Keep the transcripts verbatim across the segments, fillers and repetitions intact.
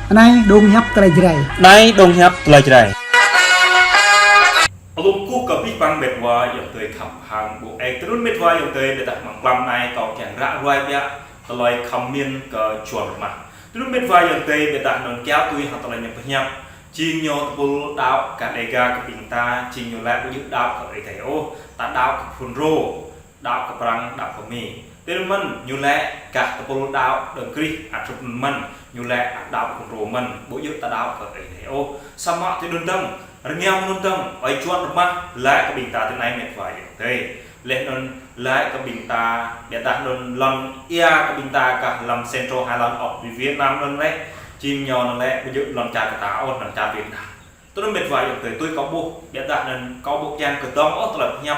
Anai dong hiăp tơlơi Jrai. Anai dong hiăp tơlơi Jrai. Alum kuh kơ abih bang mĕt wa ayŏng adơi khăp hăng ƀu ĕk. Tui anŭn mĕt wa ayŏng adơi, ƀiădah mơ̆ng mlam anai kâo kiăng ră ruai biă tơlơi khăm min kơ Juan Rơmah. Tui anŭn mĕt wa ayŏng adơi, ƀiădah anŭn kiaŏ tui hăng tơlơi ñu pơhiăp. Jing ñu tơpul đaŏ kơ Đêga kơ ƀing ta, jing ñu lĕ ƀu djơ̆ đaŏ kơ Ơi Adai ôh, ta đaŏ kơ phun rô, đaŏ kơ Prăng, đaŏ kơ Mi. Tui anŭn mơ̆n ñu lĕ gah tơpul đaŏ đơ̆ng Krist, ăt truh mơ̆n ñu lĕ ăt đaŏ phun rô mơ̆n, ƀu djơ̆ ta đaŏ kơ Ơi Adai ôh. Samơ̆ tui anŭn dơ̆ng, rơngiao mơ̆n anŭn dơ̆ng, ơi Juan Rơmah lĕ kơ ƀing ta tui anai mĕt wa ayŏng adơi. Laih anŭn lĕ kơ ƀing ta, ƀiădah anŭn lŏn ia kơ ƀing ta gah lăm Central Highland of Vietnam anŭn lĕ, jing ñu anŭn lĕ ƀu djơ̆ lŏn čar kơ ta ôh, lŏn čar Việt Nam. Tui anŭn mĕt wa ayŏng adơi, tui kâo ƀuh, ƀiădah anŭn kâo ƀu kiăng kơdơ̆ng ôh tơlơi pơhiăp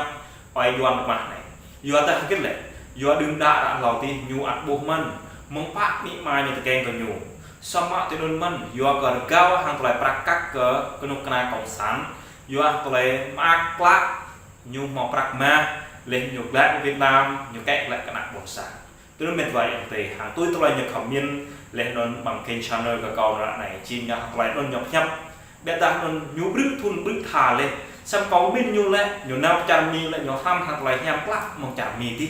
ơi Juan Rơmah anai. Yua dah hơget lĕ, yua đưm đă ră hlâo adih ñu ăt ƀuh mơ̆n, mơ̆ng pă amĭ ama ñu tơkeng kơ ñu. Samơ̆ tui anŭn mơ̆n, yua kơ rơgao hăng tơlơi prăk kăk kơ kơnuk kơna cộng sản, yua tơlơi mơak klă, ñu hmâo prăk mah, laih ñu glaĭ pơ Việt Nam, ñu kĕ glaĭ kơ ană ƀôn sang. Tui anŭn mĕt wa ayŏng adơi, hăng tui tơlơi ñu khăm min, laih anŭn ƀăng kênh channel kơ kâo ră anai, jing ñu hăng tơlơi anŭn ñu pơhiăp. Ƀiădah anŭn ñu brư̆ thŭn brư̆ tha laih, samơ̆ kâo min ñu lĕ, ñu nao čar Mi lĕ, ñu hrăm hăng tơlơi hiam klă mơ̆ng čar Mi adih.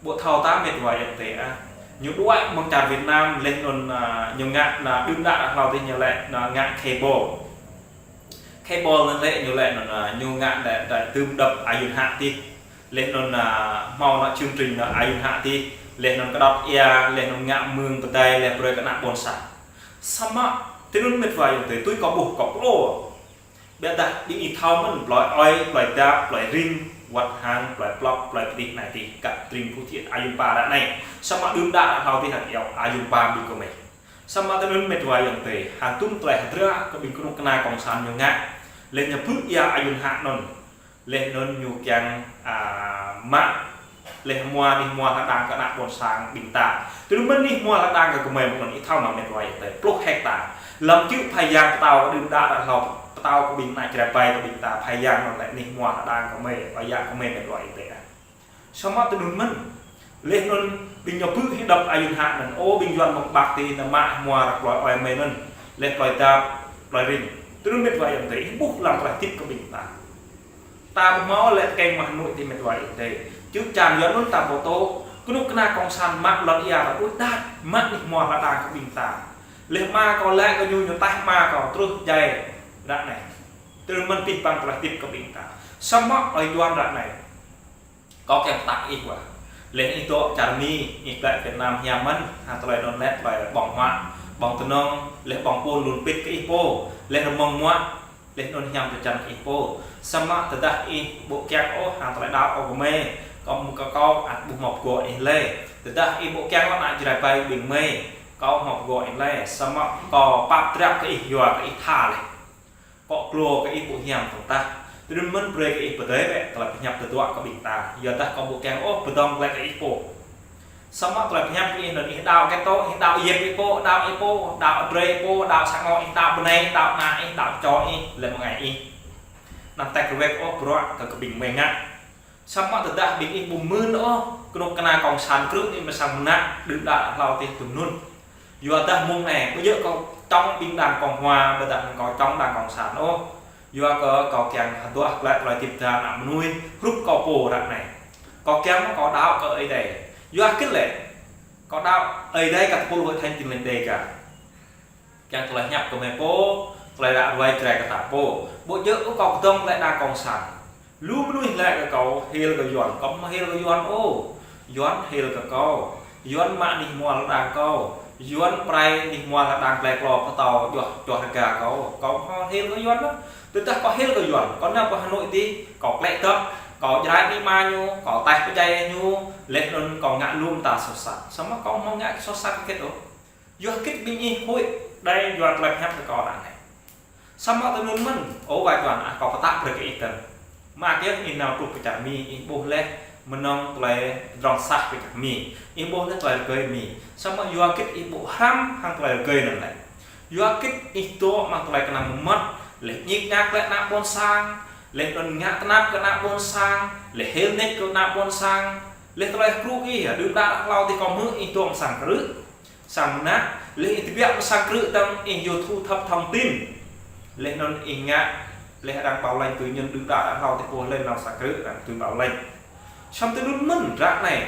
Ƀu thâo ta mĕt wa ayŏng adơi ah. Ñu đuaĭ mơ̆ng čar Việt Nam, laih anŭn, a, ñu ngă anŭn đưm đă ră hlâo adih ñu lĕ, anŭn ngă cable. Cable anŭn lĕ ñu lĕ anŭn, a, ñu ngă đa, đa tơm đăp ayun hă adih. Laih anŭn, a, hmâo anŭn chương trình anŭn ayun hă adih. Laih anŭn kơdŏt ia, laih anŭn ngă mơ̆ng pơdai, laih brơi kơ ană ƀôn sang. Samơ̆, tui anŭn mĕt wa ayŏng adơi, tui kâo ƀuh kâo klô. Ƀiădah ƀing ih thâo mơ̆n, plơi Ơi, plơi Dap, plơi Ring, wơ̆t hăng plơi Plŏk, plơi Pơdih anai adih, gah tring Phú Thiện, ayun pa ră anai. Samơ̆ đưm đă ră hlâo adih hăng iâu ayun pa ƀing gơmơi. Samơ̆ tui anŭn mĕt wa ayŏng adơi, hăng tơm tơlơi hơdră kơ ƀing kơnuk kơna cộng sản ñu ngă. Laih ñu pơ̆ ia ayun hă anŭn. Laih anŭn ñu kiăng, a, mă, laih mua anih hmua hơđang kơ ană ƀôn sang ƀing ta. Tui anŭn mơ̆n anih hmua hơđang kơ gơmơi mơ̆n ih thâo mơ̆ mĕt wa ayŏng adơi. Pluh hekta. Lăm čư̆ Phai Yang pơtao kơ đưm đă ră hlâo, pơtao kơ ƀing ană Jrai ƀai kơ ƀing ta Phai Yang anŭn lĕ anih hmua hơđang gơmơi, ƀai ia gơmơi mĕt wa ayŏng adơi ah. Samơ̆ tui anŭn mơ̆n. Laih anŭn ƀing ñu pơ̆ hĭ đăp ayun hă anŭn. Ô, ƀing Yuan mơ̆ng ƀă adih anŭn mă hmua ră plơi Ơi mơi anŭn. Laih plơi Dap, plơi Ring. Tui anŭn mĕt wa ayŏng adơi, ih ƀuh lăm tơlơi hơdip kơ ƀing ta. Ta ƀu hmâo lĕ tơkeng mă hơnŭi adih mĕt wa ayŏng adơi. Čư̆ čan Yuan anŭn ta ƀu tŭ. Kơnuk kơna cộng sản mă lŏn ia ta đuaĭ đač, mă anih hmua hơđang kơ ƀing ta. Laih ama kâo lĕ kơ ñu, ñu taih ama kâo, truh djai ră anai. Tui anŭn mơ̆n abih bang tơlơi hơdip kơ ƀing ta. Samơ̆ ơi Yuan ră anai. Kâo kiăng pơtă ih wa. Laih ih dŏ čar Mi, ih glaĭ Việt Nam hiam mơ̆n, hăng tơlơi anŭn lĕ tơlơi ƀơ̆ng huă, ƀơ̆ng tơnŏng, laih ƀơ̆ng pôn lun pĭt kơ ih pô, laih rơmơ̆ng muă, laih anŭn hiam tơčan kơ ih pô. Samơ̆ tơdah ih ƀu kiăng ôh hăng tơlơi đaŏ kơ gơmơi, kâo mơ̆ng kơ kâo ăt ƀu hmâo pơgŏ ih lơi. Tơdah ih ƀu kiăng ôh ană Jrai ƀai ƀing gơmơi, kâo hmâo pơgŏ ih lơi. Samơ̆ kâo pap drap kơ ih yua kơ ih tha laih. Kâo klô kơ ih ƀu hiam tơ̆ng tah. Tui anŭn mơ̆n brơi kơ ih pơdơi bĕ tơlơi pơhiăp tơdruă kơ ƀing ta. Yua dah kâo ƀu kiăng ôh pơdơ̆ng glaĭ kơ ih pô. Samơ̆ tơlơi pơhiăp kơ ih anŭn ih đaŏ kơ tŏ, ih đaŏ yep ih pô, đaŏ ih pô, đaŏ drơi ih pô, đaŏ sang ngŏ ih, đaŏ bơnai, đaŏ ană ih, đaŏ čô ih, lĕ mơngai ih. Anăm tĕk rơwek ôh bruă kơ kơ ƀing gơmơi ngă. Samơ̆ tơdah ƀing ih ƀu mưn ôh, kơnuk kơna cộng sản krư̆ ih mơ̆ sang mơnă, đưm đă hlâo adih tui anŭn. Yua dah mơ̆ng anai, ƀu djơ̆ kâo čŏng ƀing đảng Cộng Hòa, ƀôdah kâo čŏng đảng Cộng sản ôh. Yua kơ kâo kiăng hơduah glaĭ tơlơi hơdip ta ană mơnuih, hrup kâo pô ră anai. Kâo kiăng mơ̆ kâo đaŏ kơ Ơi Adai. Yua hơget lĕ, kâo đaŏ Ơi Adai kơ tơpul Hội Thánh Tin Lành Đêga. Kiăng tơlơi hiăp kơ gơmơi pô, tơlơi ră ruai Jrai kơ ta pô. Ƀu djơ̆ ôh kâo kơdơ̆ng glaĭ đảng Cộng sản. Lu mơnuih laĭ kơ kâo hil kơ Yuan, kâo mơ̆ hil kơ Yuan ôh. Yuan hil kơ kâo. Yuan mă anih hmua hơđang kâo. Yuan prai anih hmua hơđang glai klô pơtâo juah, juah rơga kâo. Kâo mơ̆ hil kơ Yuan ôh. Tơdah kâo hil kơ Yuan, kâo nao pơ Hà Nội adih, kâo klĕ dŏp, kâo djrai amĭ ama ñu, kâo taih pơdjai ñu, laih anŭn kâo ngă lŏm ta soh sat. Samơ̆ kâo mơ̆ ngă kơ soh sat kơ hơget ôh. Yua hơget ƀing ih huĭ đơi yua tơlơi pơhiăp kơ kâo ră anai. Samơ̆ tui anŭn mơ̆n, ơ wa Yuan ah, kâo pơtă brơi kơ ih tơ̆ng. Mơak yơh ih nao truh pơ čar Mi, ih ƀuh laih mơnơ̆ng tơlơi tơdrong sah pơ čar Mi. Ih ƀuh laih tơlơi rơgơi Mi. Samơ̆ yua hơget ih ƀu hrăm hăng tơlơi rơgơi anŭn lĕ. Yua hơget ih dŏ amăng tơlơi kơnăm mơmŏt, laih ñik ñak glaĭ ană ƀôn sang, laih anŭn ngă tơnap kơ ană ƀôn sang, laih hil nač kơ ană ƀôn sang, laih tơlơi hơkrŭ ih, đưm đă hlâo adih kâo hmư̆ ih dŏ amăng sang krư̆. Sang mơnă, leh ih tơbiă mơ̆ng sang krư̆ tơm ih yua thu thập thông tin. Leh anŭn ih ngă, leh arăng bảo lãnh tui anŭn đưm đă đă hlâo tơpul leh nao sang krư̆ arăng tui bảo lãnh. Samơ̆ tui anŭn mơ̆n ră anai.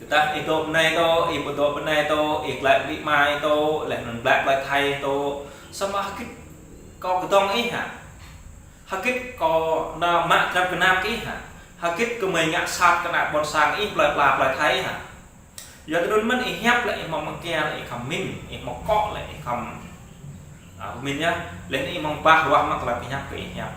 Tơdah ih dŏ pơ anai tŏ, ih ƀu dŏ pơ anai tŏ, ih glaĭ ƀing amai tŏ, leh anŭn glaĭ plơi Thái tŏ. Samơ̆ hơgĕt kâo kơdŏng ih hă? Hơgĕt kâo nao mă drap gơnam kơ ih hă? Hơgĕt kơ mơi ngă sat kơ ană ƀôn sang ih plơi pla plơi Thái hă? Yua tui anŭn mơ̆n ih hiăp lĕ ih mơ̆ng mơkia lĕ ih khŏm min, ih mơ̆ng kŏ lĕ ih khŏm, a, min yơh. Leh anŭn ih mơ̆ng bah ruah mă tơlơi pơhiăp kơ ih hiăp.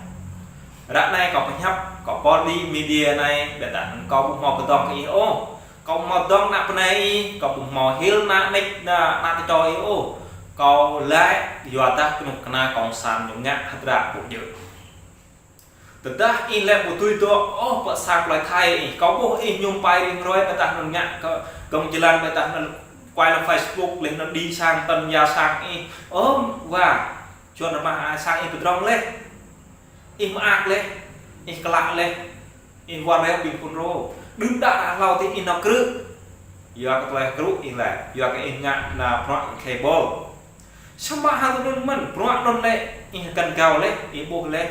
Ră anai kâo pơhiăp, kâo pôr đi media anai, ƀiădah kâo ƀu hmâo kơdŏng kơ ih ôh. Kâo ƀu hmâo dŏng ană pơnai ih, kâo ƀu hmâo hil ană nik, ană, ană tơčô ih ôh. Kâo laĭ yua dah kơnuk kơna kông san ñu ngă hơdră ƀu djơ̆. Tơdah ih lĕ ƀu tui dŏ ôh pơ sang plơi Thái ih, kâo ƀuh ih mơñum pai rĭm hrơi, ƀiădah anŭn ngă kơ gơ̆ng jơlan, ƀiădah anŭn kuai lăng Facebook, leh anŭn đĭ sang tơm ia sang ih. Ơ wa, čuăn rơmah ai sang ih pơdrŏng leh. Ih mơak leh, ih klă leh, ih wơr leh ƀing phun rô. Đưm đă đă hlâo tơ ih nao krư̆. Yua kơ tơlơi krư̆ ih lĕ, yua kơ ih ngă nao bruă kơ khê ƀôl. Samơ̆ hăng tui anŭn mơ̆n, bruă anŭn lĕ ih kăn gao leh, ih ƀuh leh,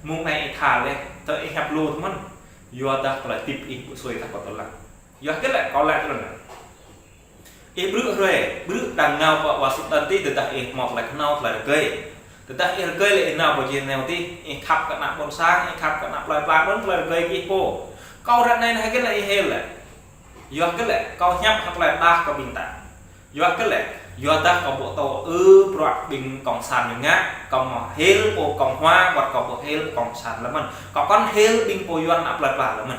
mơ̆ng anai ih tha leh, tơ ih hiăp lu tơ mơ̆n. Yua dah tơlơi tip ih ƀu sui tah pơtơlăng. Yua hơgĕt lĕ kâo laĭ tui anŭn. Ih ƀrư̆ hrơi, ƀrư̆ đang nao pơ Washington tih, tơdah ih hmâo tơlơi kơnao tơlơi rơgơi. Tơdah ih rơgơi lĕ ih nao pơ Geneva tih, ih khăp kơ ană ƀôn sang, ih khăp kơ ană plơi pla anŭn tơlơi rơgơi kơ ih pô. Kâo ră anai hơgĕt lĕ ih hil lĕ. Yua hơgĕt lĕ, kâo hiăp hăng tơlơi đah kơ ƀing ta. Yua hơgĕt lĕ, yua dah kâo ƀu tŏ ư bruă ƀing kông san ñu ngă, kâo hmâo hil pô kông hua, wơ̆t kâo ƀu hil pô kông san lơ mơ̆n. Kâo kŏn hil ƀing pô Yuan ană plơi pla lơ mơ̆n.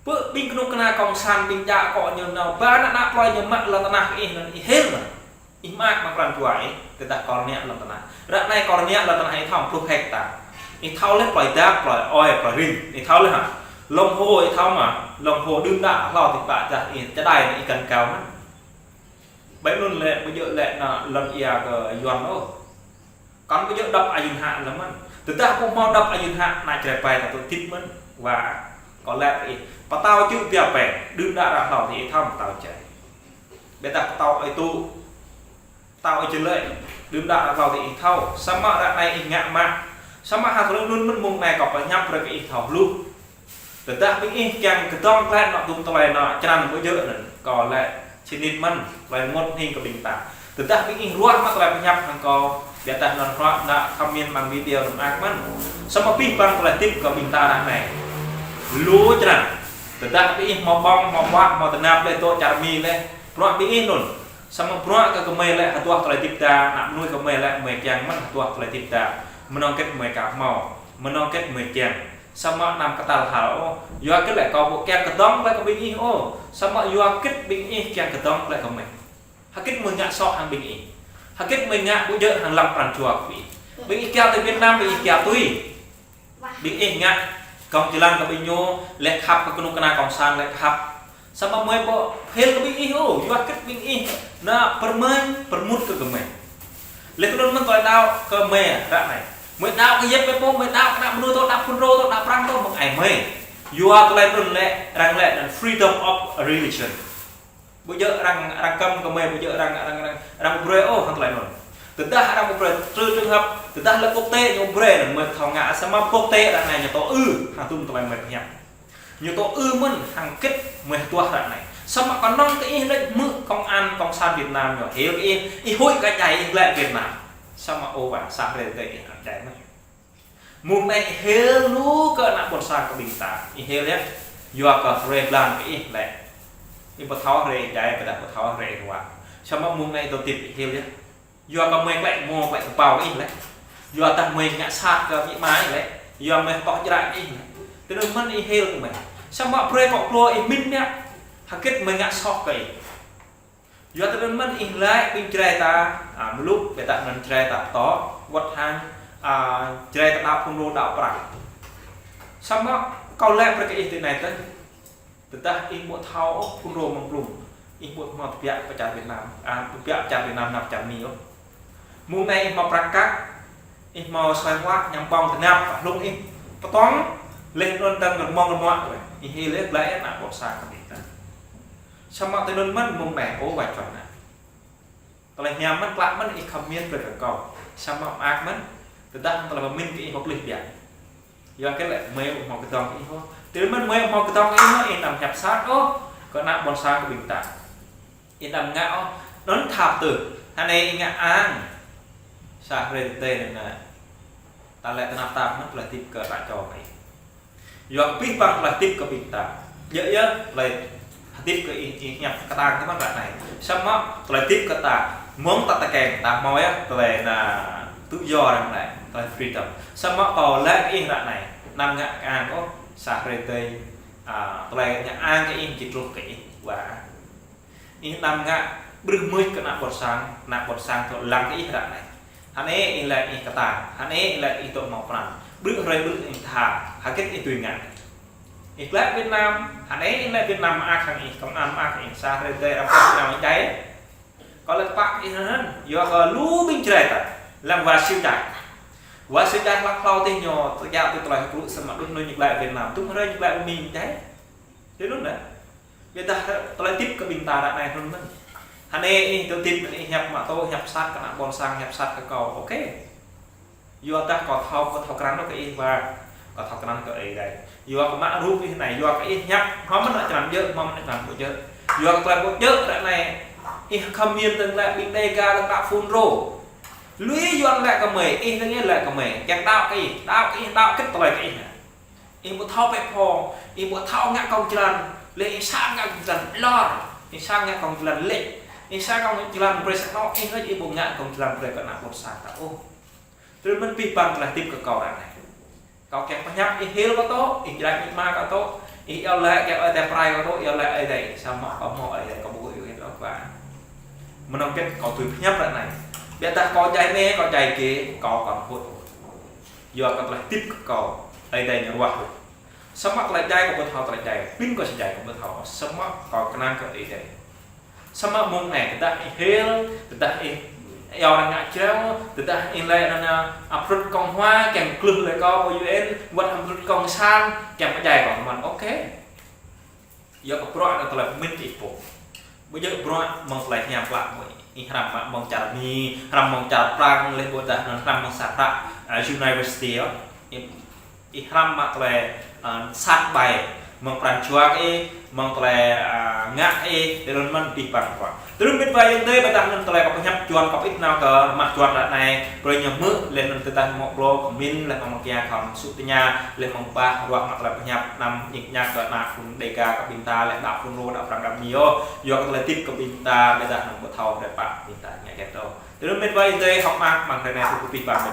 Pơ ƀing kơnuk kơna kông san ƀing djă akŏ ñu nao, ba ană ană plơi ñu mă lŏn tơnah ih anŭn ih hil mơ̆n. Ih mă mă pran jua ih, tơdah kâo rơngiă lŏn tơnah. Ră anai kâo rơngiă lŏn tơnah ih thâo pluh hekta. Ih thâo leh plơi Dak, plơi Oi, plơi Ring. Ih thâo leh hă? Lòng hồ ih thâo mơ̆? Lòng hồ đưm đă hlâo tih ƀă dah ih čơđai anai ih kăn gao mơ̆n. Ƀơi anŭn lĕ, ƀu djơ̆ lĕ ană lŏn ia kơ Yuan ôh. Kăn ƀu djơ̆ dŏp ayun hă lơ mơ̆n. Tơdah ƀu hmâo dŏp ayun hă, ană Jrai pai ta tŭ tip mơ̆n. Wa, kâo laĭ ih. Pơtao čư̆ pia pĕ, đưm đă đă hlâo tih ih thâo pơtao Jrai. Ƀiădah pơtao ơi tŭ, pơtao ơi čơlơi, đưm đă đă hlâo tih ih thâo. Samơ̆ ră anai ih ngă mă. Samơ̆ hăng tui anŭn mơ̆n mơ̆ng anai kâo pơhiăp brơi kơ ih thâo hluh. Tơdah ƀing ih kiăng kơdŏng glaĭ nao tŭm tơlơi nao črăn ƀu djơ̆ anŭn, kâo laĭ sĭt nik mơ̆n, tơlơi rơngot hning kơ ƀing ta. Tơdah ƀing ih ruah mă tơlơi pơhiăp hăng kâo, ƀiădah anŭn ruah nao comment amăng video anŭn mơak mơ̆n. Samơ̆ pih păng tơlơi tip kơ ƀing ta ră anai. Lu črăn. Tơdah ƀing ih hmâo ƀơ̆ng, hmâo ƀuă, hmâo tơnap leh, dŏ čar Mi leh. Bruă ƀing ih anŭn. Samơ̆ bruă kơ gơmơi lĕ hơduah tơlơi tip ta, ană mơnuih gơmơi lĕ gơmơi kiăng mơ̆n hơduah tơlơi tip ta. Mơnơ̆ng hơgĕt gơmơi ka hmâo, mơnơ̆ng hơgĕt gơmơi kiăng. Samơ̆ anăm kơtal hal ôh, yua hơgĕt lĕ kâo ƀu kiăng kơdŏng glaĭ kơ ƀing ih ôh. Samơ̆ yua hơgĕt ƀing ih kiăng kơdŏng glaĭ kơ gơmơi. Hơgĕt gơmơi ngă soh hăng ƀing ih. Hơgĕt gơmơi ngă ƀu djơ̆ hăng lăm pran jua kơ ƀing ih. Ƀing ih kiaŏ tui Việt Nam, ƀing ih kiaŏ tui. Ƀing ih ngă gơ̆ng jơlan kơ ƀing ñu, leh khăp kơ kơnuk kơna kông san leh khăp. Samơ̆ gơmơi ƀu hil kơ ƀing ih ôh, yua hơgĕt ƀing ih nao pơrmơ̆n, pơrmut kơ gơmơi. Leh kơ anŭn mơ̆n tơlơi đaŏ kơ gơmơi ră anai. Gơmơi đaŏ kơ yep kơ pô, gơmơi đaŏ kơ ană mơnuih tŏ, ană phun rô tŏ, ană Prăng tŏ, mơ̆ng ai gơmơi. Yua tơlơi anŭn lĕ, arăng lĕ anŭn freedom of religion. Ƀu djơ̆ arăng, arăng kăm kơ gơmơi, ƀu djơ̆ arăng, arăng, arăng, arăng ƀu brơi ôh hăng tơlơi anŭn. Tơdah arăng ƀu brơi, trừ trường hợp, tơdah lĕ quốc tế ñu brơi anŭn gơmơi thâo ngă, samơ̆ quốc tế ră anai ñu tŏ ư, hăng tŭm tơlơi gơmơi pơhiăp. Ñu tŏ ư mơ̆n hăng hơgĕt gơmơi hơduah ră anai. Samơ̆ kơnơ̆ng kơ ih lĕ hmư̆ kông an, kông san Việt Nam ñu hil kơ ih, ih huĭ kơ djai ih glaĭ Việt Nam. Samơ̆ ơ wa, sa hrơi tơ ih hăng djai mơ̆n. Mơ̆ng anai ih hil lu kơ ană ƀôn sang kơ ƀing ta. Ih hil yơh. Yua kơ hrơi blan kơ ih lĕ. Ih ƀu thâo hrơi djai, ƀiădah ƀu thâo hrơi ruă. Samơ̆ mơ̆ng anai dŏ tip ih hil yơh. Yua kơ gơmơi klĕ mơ̆ klĕ kơpao kơ ih lĕ. Yua dah gơmơi ngă sat kơ ƀing amai ih lĕ. Yua gơmơi tŏ jrăk ih lĕ. Tui anŭn mơ̆n ih hil kơ gơmơi. Samơ̆ brơi kơ klô ih min mă. Hơgĕt gơmơi ngă soh kơ ih. Yua tui anŭn mơ̆n ih laĭ ƀing Jrai ta, a, mluk, ƀiădah anŭn Jrai ta pơtô, wơ̆t hăng, a, Jrai ta đaŏ phun rô đaŏ Prăng. Samơ̆ kâo laĭ brơi kơ ih tui anai tơ̆. Tơdah ih ƀu thâo ôh phun rô mơ̆ng blung, ih ƀu hmâo tơbiă pơ čar Việt Nam, a, tơbiă pơ čar Việt Nam nao pơ čar Mi ôh. Mơ̆ng anai ih hmâo prăk kăk, ih hmâo suai huă, ñăm ƀơ̆ng tơnap, hlung ih pơtŏng, leh anŭn tơ̆ng rơmŏng rơmŏk leh. Ih hil leh, glaĭ ană ƀôn sang kơ ƀing ta. Samơ̆ tui anŭn mơ̆n mơ̆ng anai, ơ wa čuăn anai. Tơlơi hiam mơ̆n, klă mơ̆n, ih khăm mĭn brơi kơ kâo. Samơ̆ mơak mơ̆n, tơdah tơlơi pơmĭn kơ ih hơplih biă. Yua kơ lĕ mơi ƀu hmâo kơdŏng kơ ih ôh. Tui anŭn mơi ƀu hmâo kơdŏng kơ ih ôh, ih anăm hiăp sat ôh kơ ană ƀôn sang kơ ƀing ta. Ih anăm ngă ôh. Anŭn thâo tui. Hơnai ih ngă ang. Sa hrơi tơdơi anŭn anai. Ta lĕ tơnap tap mơ̆n tơlơi hơdip kơ ană čô kơ ih. Yua kơ abih bang tơlơi hơdip kơ ƀing ta. Yơh yơh, tơlơi hơdip kơ ih, ih hiăp kơtang tơmăn ră anai. Samơ̆ tơlơi hơdip kơ ta, mơ̆ng ta tơkeng ta hmâo yơh, tơlơi anŭn tự do ră anai, tơlơi freedom. Samơ̆ kâo laĭ kơ ih ră anai, anăm ngă ang ôh, sa hrơi tơdơi, a, tơlơi ngă ang kơ ih či truh kơ ih, wa. Ih anăm ngă brưh mưč kơ ană ƀôn sang, ană ƀôn sang tŏ lăng kơ ih ră anai. Hơnai ih laĭ ih kơtang, hơnai ih laĭ ih tŏ hmâo pran. Brưh hrơi brưh ih tha, hơget ih tui ngă. Ih laĭ Việt Nam, hơnai ih laĭ Việt Nam mơak hăng ih, công an mơak hăng ih, sa hrơi tơdơi arăng pơ̆t Việt Nam djai. Kâo laĭ tơpă ih anŭn, yua kơ lu ƀing Jrai ta, lăng wa Siu Čai. Wa Siu Čai hlak hlâo tih ñu, tơjăp tui tơlơi hơkrŭ samơ̆ đŭn ñu laĭ Việt Nam, tŭm hrơi ñu laĭ ƀu mĭn djai. Tui anŭn đa. Biă dah tơlơi hơdip kơ ƀing ta ră anai anŭn mơ̆n. Hơnai ih tơlơi hơdip anai ih hiăp mă tŏ, hiăp sat kơ ană ƀôn sang, hiăp sat kơ kâo. Ôkê. Yua dah kâo thâo, kâo thâo krăn kơ ih wa. Kâo thâo krăn kơ ih dai. Yua kơ mă rup ih anai, yua kơ ih hiăp, hmâo mơ̆n ană črăn djơ̆, hmâo mơ̆n ană črăn ƀu djơ̆. Yua kơ tơlơi ƀu djơ̆ ră anai. Ih khăm mĭn tơlơi ƀing Dega tơlơi đaŏ phun rô. Lui Yuan laĭ kơ mơi, ih tơlơi laĭ kơ mơi. Kiăng đaŏ kơ ih, đaŏ kơ ih, đaŏ kơ tơlơi kơ ih. Ih ƀu thâo pĕ phŏng, ih ƀu thâo ngă kông jơlan, lĕ ih sa ngă kông jơlan lor, ih sa ngă kông jơlan lĕč, ih sa ngă kông jơlan brơi sa anŏ, ih lĕč ih ƀu ngă kông jơlan brơi kơ ană ƀôn sang ta ôh. Tui anŭn mơ̆n abih bang tơlơi hơdip kơ kâo ră anai. Kâo kiăng pơhiăp ih hil kâo tŏ, ih jrăk ih ma kâo tŏ, ih iâu laĭ kiăng Ơi Adai pơrai kâo tŏ, iâu laĭ Ơi Adai, samơ̆ kâo hmâo Ơi Adai kâo ƀu iâu laĭ ôh wa. Mơnơ̆ng hơget kâo tui pơhiăp ră anai. Biă dah kâo djai anai, kâo djai adih, kâo kŏn hŭt ôh. Yua kơ tơlơi hơdip kơ kâo, Ơi Adai ñu ruah. Samơ̆ tơlơi djai kâo ƀu thâo tơlơi djai, pĭn kâo či djai kâo ƀu thâo, samơ̆ kâo kơnang kơ Ơi Adai. Samơ̆ mơ̆ng anai, tơdah ih hil, tơdah ih iâu arăng ngă jrao, tơdah ih laĭ anŭn, a, ƀrư̆ kông hua, kiăng glưh laĭ kâo ƀơi U N, wơ̆t hăng ƀrư̆ kông sang, kiăng pơdjai kâo mơ̆n, ôkê. Yua kơ bruă anŭn tơlơi pơmĭn kơ ih pô. Ƀu djơ̆ bruă mơ̆ng tơlơi hiam klă mơ̆ ih hrăm mă mơ̆ng čar Mi, hrăm mơ̆ng čar Prang, lĕ ƀôdah anŭn hrăm mơ̆ng sa prăk, a, university yơh. Ih, ih hrăm mă tơlơi, a, sat ƀai, mơ̆ng pran jua kơ ih, mơ̆ng tơlơi, a, ngă kơ ih, tui anŭn mơ̆n abih bang bruă. Tui anŭn mĭt wa ayŏng adơi, biă dah anŭn tơlơi kâo pơhiăp Yuan kâo pơit nao kơ mă Yuan ră anai, brơi ñu hmư̆, lĕ anŭn tơdah hmâo glô, khăm mĭn, lĕ hmâo mơ̆ng kiăng khăm sŭ tơña, lĕ hmâo bah, ruah mă tơlơi pơhiăp, anăm ñik ñak kơ ană phun Dega kơ ƀing ta, lĕ đaŏ phun rô, đaŏ Prang đaŏ Mi ôh, yua kơ tơlơi hơdip kơ ƀing ta, biă dah anŭn ƀu thâo brơi pă ƀing ta ngă hơget ôh. Tui anŭn mĭt wa ayŏng adơi, hơ̆k mơak, mơ̆ng hrơi anai truh kơ abih bang